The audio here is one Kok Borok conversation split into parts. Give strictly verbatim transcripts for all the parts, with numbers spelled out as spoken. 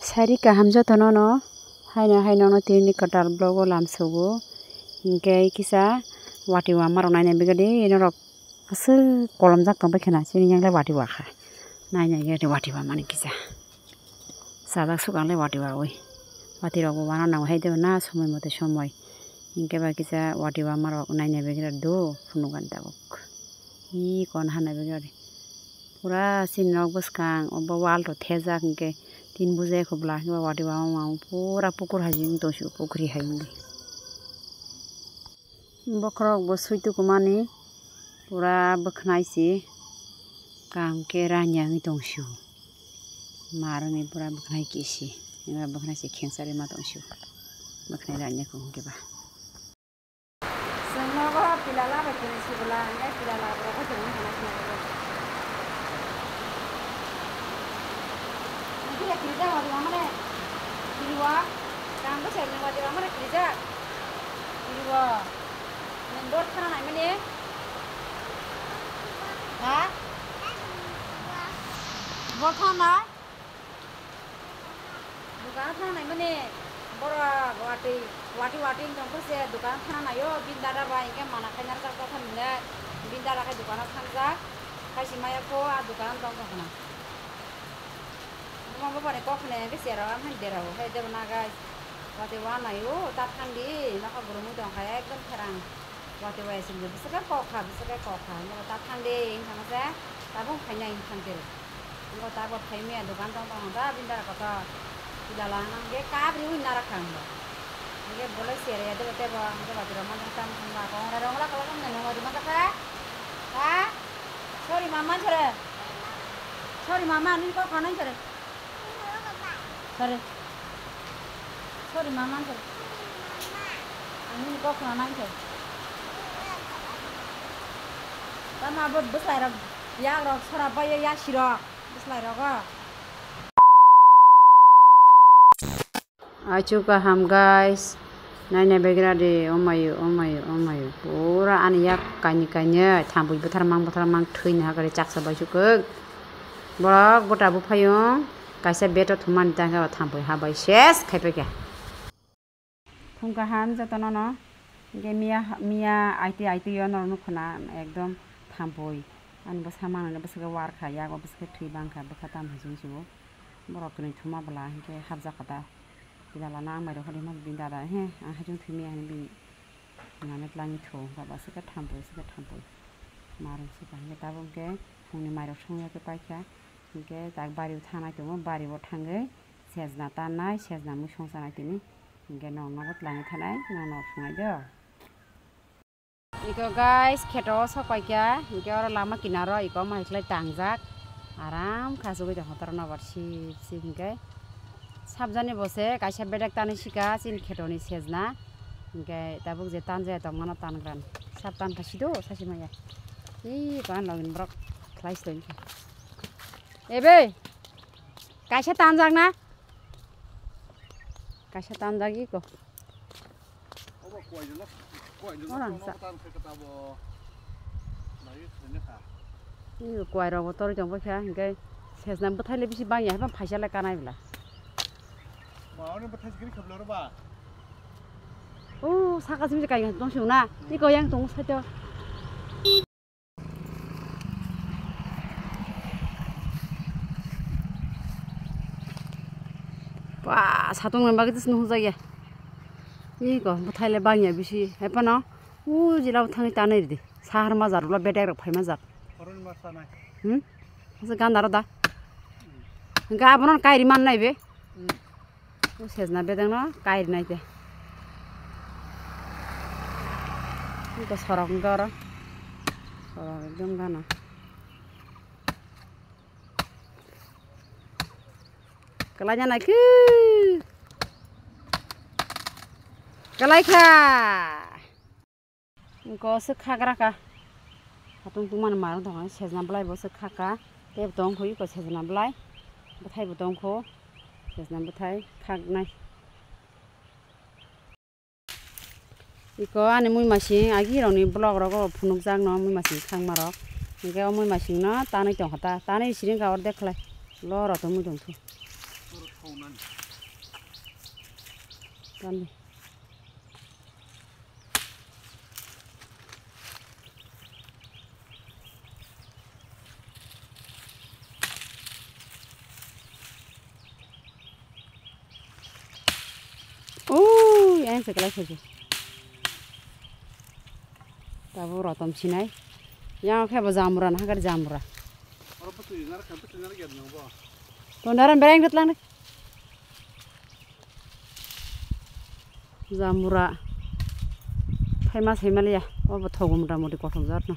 Sari kaham jotono no, haino haino no tini kwtal vlog o lamsogo. Hinkhe kisa wati wama rok naina bagwi de, eno rok aswk kolomjak tong bai khna, chini yang le wati wakha. Naina bagwi de wati wamani kisa. Sajak suk ang le wati wawi. Wati rok bo wana nango hai de na somoi mote somoi. Hinkhe ba kisa wati wama rok naina bagwi de do phunuk ani tabuk. Hi kon hana bagwi de. Pura chini nok bwskang obo wall rok thejak hinkhe tin bujai khobla hinkhe wati wama pura pukur hai wng tong sio, pukri hai wngwi. Bokhorok bo sui tukumani pura bwkhnai se kaham khe ranya wngwi tong sio. Mar wngwi pura bwkhnai kisi, eba bwkhnai se khengsa rima tong sio. Bwkhnai ranya kung khe ba. Chwng nogo pilala bai kwrwi sibwla, hwnkhe pilala borok bo chwng wngkha na sina bagwi. Hwnkhe ya kirijak wadi wamani kiriwo, kang bwsai ni wadi wamani kirijak kiriwo. Nwng dor thana naimani? Ha? Dor thana nai? Dukano thang nai mani borok watwi, watwi watwi wng tong khe se dukano thang nai o, bini dada bai hinkhe mana khai narwkjak jak thani hinwi bini dada khai dukano thangjak, khai se maya kho a dukano tong tong khna. Buma bupani kok khna hinkhe cherao amhani derao hai debo nagai watwi wa nai o, ta thang di nokha gurumwi tong kha ekdom therang. Watwi waya sindi bwswk khe kok kha, bwswk khe kok kha. Hinwi ta thang de, hinwi thangma se tabuk phainai hinwi thang khe. Hinwi tabuk phai maya dogan tong tong da, bini dara kotor. Pilala hinwi khe kabri hinwi nara kha hinwi. Hinwi khe bolai sere ya debo tebo, hinwi khe watwi rok man thang thang ba, kong ra rong la kala thang nang watwi man thang kha. Ha? Sorry mama sere. Sorry mama, nini kok kha nai sere. Sorry. Sorry, mama, sorry. Ang nini kok khna nai khe. Tamo abo bwsai rok, yak rok, sora bai ya, yasi rok, bwslai rogo. Achu kaham, guys. Naina begra de, omayo, omayo, omayo. Pura ani yak kaini kaini, thampui bwthar mang, bwthar mang, thwini hagari chaksa bai chukuk. Borok bota buphayung kaisa beto thumani tangka thampui habai ses khaipai kha. Thung kaham jotono no. Hinkhe miya, miya aiti aiti yo norok nukho na ekdom thampui. Ani bwsa manwi no bwswk khe war kha, yago bwswk khe thwi bang kha, bwkha tam hai chwng chugo. Borok kwnwi thuma bwla hinkhe hapjak kha da. Pilala no ang bai rw kha de, hwnba bini dada he ang hai chwng thwi miya hinwi bini. Nani twlangwi thu, baba swkhe thampui, swkhe thampui. Marung swkha hinkhe tabuk hinkhe phungni mairok songya khe paikha. Hinkhe tak bari o thangnai tongo, bari o thangwi sejna tannai, sejna mui songchanai tini. Hinkhe nok nogo twlangwi thanai, nok nogo phunai do. Iko guys, kheto o sok paikha, hinkhe oro lama kinaro iko ma hai khlai tangjak. Aram khachugwi tongkha toro nobar sip sip hinkhe. Sabjani bo se kaisa bedek tanwi sika chini khetoni sejna. Hinkhe tabuk je tanjaya tongmano tangrani. Sab tankha sido sasi maya. Ih, ban login borok khlai se tongkha. Ebe, kaisa tanjak na? Kaisa tanjak iko. Obo koi jona, koi jona. Ora tono sa. Tan khe kata bo. Nai khene kha. Ih, koi rok bo toroi tong kha, hinkhe sejna bwthai le bisi bangya, haiphano phaisa le kanai bwla. Ma, oni bwthai sikiri khabla ro ba. O, saka simi kai tong sio na. Iko yang tong saito. Ba, satung nang bagwi tei nuhujak ya. Ni ko, bwthai le bangya bisi. Hai phano, u jila bo thangwi tanai ridi. Sahar ma jar, ulo bedek rok phai ma jak. Horoni ma sanai. Hmm? Asa ganda ro da. Hingke abono kairi man nai be. Hmm. O sejna bedeng no kairi nai te. Ito sorok hingke oro. Sorok ekdom gana. Kalai nai khe. Kalai kha. Iko se khagra ka. Hatung tungmani marung tongkha, sejna bwlai bo se khaka. Tei bo tongkho iko sejna bwlai. Bwthai bo tongkho. Sejna bwthai khaknai. Iko ani mui masing agi rokni vlog rogo phunukjakno mui masing khakma rok. Hingke o moi masing no tanwi tongkha ta, tanwi siring ka ordek khlai. Lo rw tongmui tongthu. Tanwi. Ui, yang se kelai khaji. Tabuk rotom sinai. Yang khe bo jamura, nahakar jamura. Oro bwtwi nar kha, bwtwi nar gyan nang bo. To naran bereng rit lang ni. Jamura. Famous Himalaya. O bo thogo mota moti kothok jat no.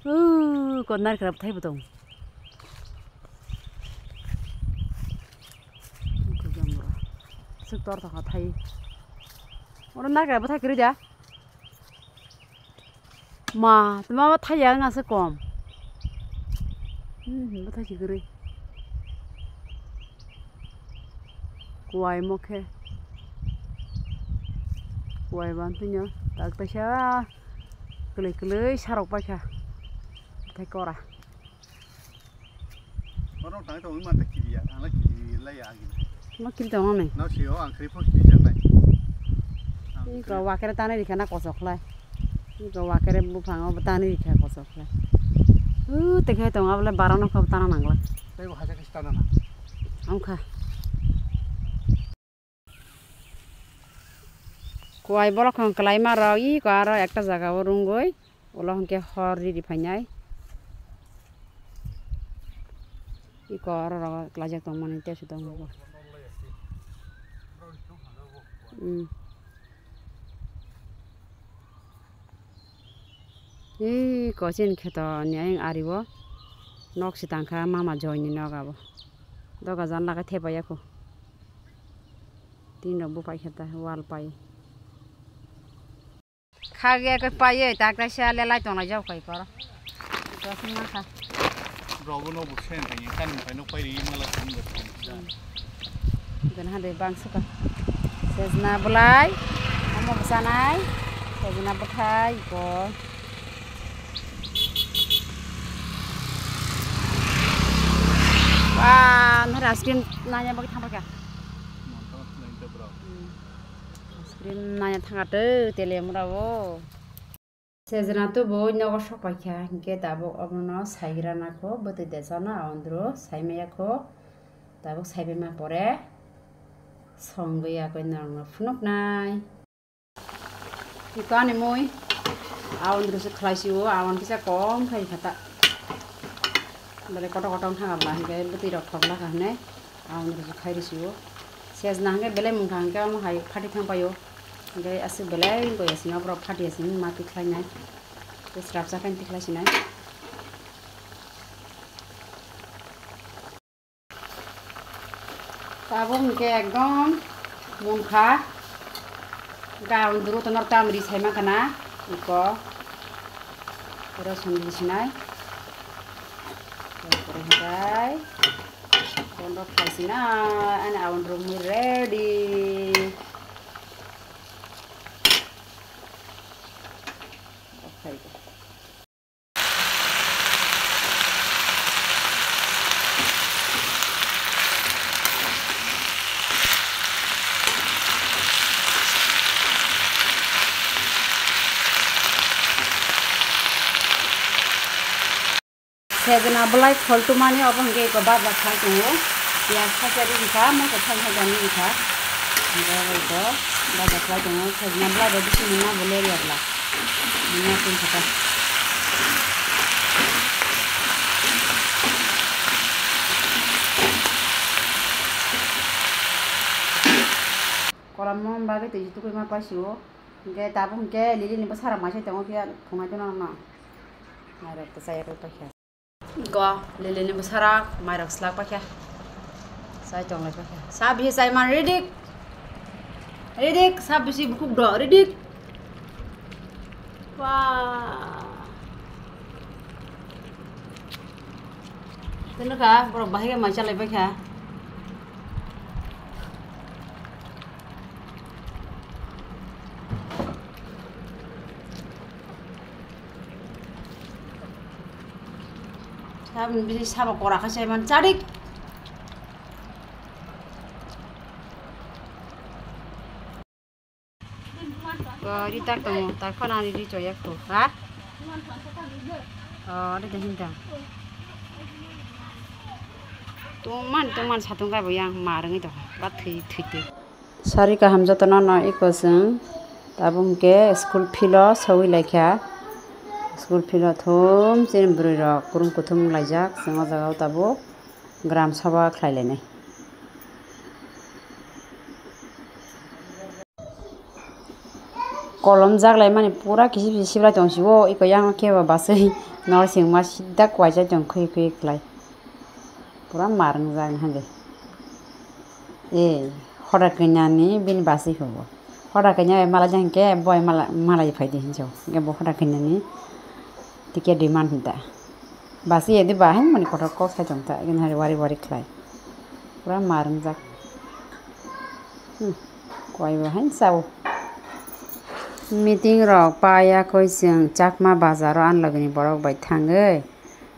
Uh, ko nar kha thai bo tong. Sik tor thangkha thai. Oro nagra bwthai kwrwi da. Ma, tuma bwthai ya wngya se kom. Hmm, bwthai se kwrwi. Kuai mokhe. Kuai ban tino. Tak taisa. Kwlwi kwlwi sarok paikha. Bwthai kora. Borok tangwi tongwi manta kiriya, ang la kiri lai ya agi. Ma kiri tongo ni? No sio ang kiri phok kiri jak lai. Ang Iko kiri wakere tani rikha na kosok lai. Iko wakere buphang o tani rikha kosok lai. U tekhe tongo abole barano kha tana nangla. Tei bo haja kis tana na. Amkha. Kuai borok hwn kwlaima rok iko aro ekta jaga o rwngwi ulo hwnkhe hor riri phainai. Iko oro rogo kwlaijak tongmani tei se tongo. Hmm. Ei kochen kheto ni ayang ari o nok se tangkha mama joy ni nok abo. Doga jan lagai thepaiya kho. Tin rok bo paikha ta wall pai. Khagya khe paiye tak ta sale lai tonglai jao kai koro. Dosing ma kha. Robo no bo sen thangye kan phai no pai ri mala kan da. Dan hade bang suka. Sejna bulai, omo bwchanai, sejna bwthai, iko. Wah, nahar ice cream nanya bagwi thangpakya. Mantap, nanya bro. Hmm. Ice cream nanya thangate, tele mura o. Sejna tubu nogo sokpaikha, hinkhe tabuk obono saigrana kho, bwtwi desa no aondro saimaya kho, tabuk saibaima pore songwi yakwi norokno phunuknai. Iko ani mui aondro se khlai sio, aon kisa kom khai khata. Bele koto koto wngkha bwla hinkhe bwtwi rok thok lakha hinwi. Ang rwjak khai rw sio. Sejna hwnkhe belai mungkha hwnkhe omo hai phatwi thang paio. Hwnkhe aswk belai wngkha ya sini, borok phatwi ya sini ma tikhlai nai. Tei srapsa khe tikhlai sinai. Tabuk hwnkhe ekdom mungkha. Ga ang duru tono tamri sai mankha na. Iko. Rosong di sinai. Iko hwnkhe. Bondo khaisina, ani awan romwi ready. Sejna bwlai khol tumani obo hwnkhe eko baja khlai tongo. Piyaj khaisa ri wngkha, moso thang khaisa ri wngkha. Hwnkhe abo eko baja khlai tongo. Sejna bwlai bo bising nungma bo ler ya bwla. Nungma tong kha ta. Kolamno bagwi twi tukui ma paisio. Hwnkhe tabuk hwnkhe lili ni bwsarok maisai tongo phiya thungnai tono no. Mairok to chaya rw paikha. Go, lili ni bwsarok mairok slak paikha. Chai tonglai paikha. Sa bihi chai man ridik. Ridik, sa bisi bukhuk do, ridik. Wah. Tino kha, borok bahai khe mai chalai paikha. Saboni bisi sabo kora khe se man chadik. Ko ri tak tongo, tak phana ri ri choya kho, ha? O, ri de hinda. Tungman, tungman satung kai bo yang ma rwngwi tong, ba thwi, thwi twi. Sari kaham jotono no iko chwng tabuk hwnkhe school field o sogwi laikha. School field o thum chini bwrwi rok kwrwng kuthum wng laijak, chwng o jaga o tabuk gram sabha khlai lainai. Kolom jak lai mani pura kisi bisi sibrai tong sio, iko yang khe bo baswi nor singma sida kwai chai tong khwi khwi khlai. Pura mar wngjak nahande. E, hoda kanya ni bini basi hobo. Hoda kanya bai mala jang ke boy mala, mala phai di hinjo. Ke bo hoda kanya ni ticket demand hinta. Basi edi ba hai mani kotor kok sai tong ta. Ikin hari wari wari khlai. Pura mar wngjak. Hmm, koi bo hai sao. Meeting rok pa ya koi chwng Chakma bazar o ang logi ni borok bai thangwi.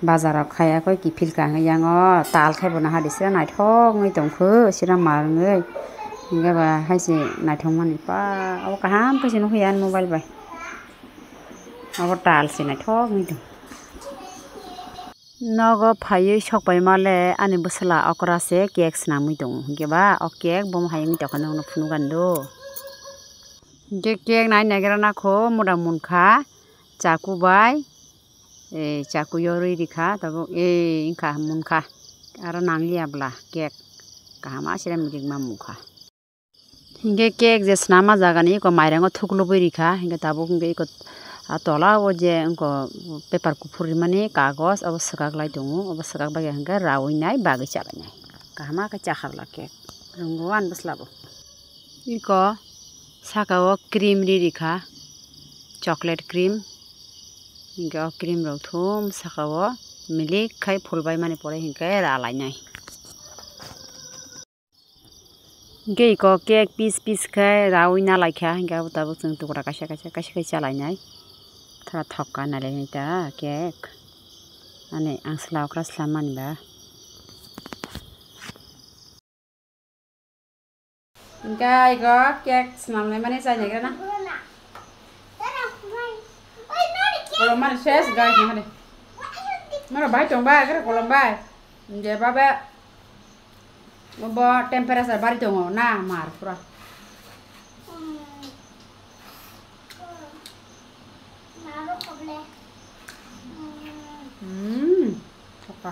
Bazar o khaya koi kiphil ka hwnwi yang o tal khai bo naha di sira naithok wngwi tongkhu sira mar wngwi. Hingke ba hai se naithok mani pa obo kaham khe se nukho ya ani mobile bai. Obo tal se naithok wngwi tong. Nogo phaiwi sok pai male ani bwsla okra se cake swnamwi tongo hingke ba o cake bomo hai wngwi tongkha nokno phunukgani do. Hingke cake nai naigra nakho muda munkha chaku bai. E, chaku yorwi rikha, tabuk, e, wngkha, munkha. Aro nangliya bwla, cake. Kaham aswk milik ma munkha. Hingke cake je swnama jagani eko mairango thuklubwi rikha, hingke tabuk hingke eko, a, tola o je wngko paper kuphur rimani kagoj, abo swkak lai tongo, abo swkak bai hingke raui nai, bagwi cha lainai. Kaham khe chakha bwla cake. Rwngo ani bwsla bo. Eko saka o cream ri rikha, chocolate cream. Hingke o cream rok thum saka o milik khai phulbai mani pore hingke ra lainai. Hingke eko cake piece piece khai raui na laikha, hingke abo tabuk chwng tukra kaisa kaisa kaisa khai cha lainai. Thora thokka nai lainai ta cake. Ani ang sla okra slam mani ba. Hingke ego cake swnam lai mani chai naigra na. Kolom mani ses gai ni mani. Mano bai tong bai, kere kolom bai. Hingke babe bo temperature bari tongo na mar pura. Hmm. Thokka.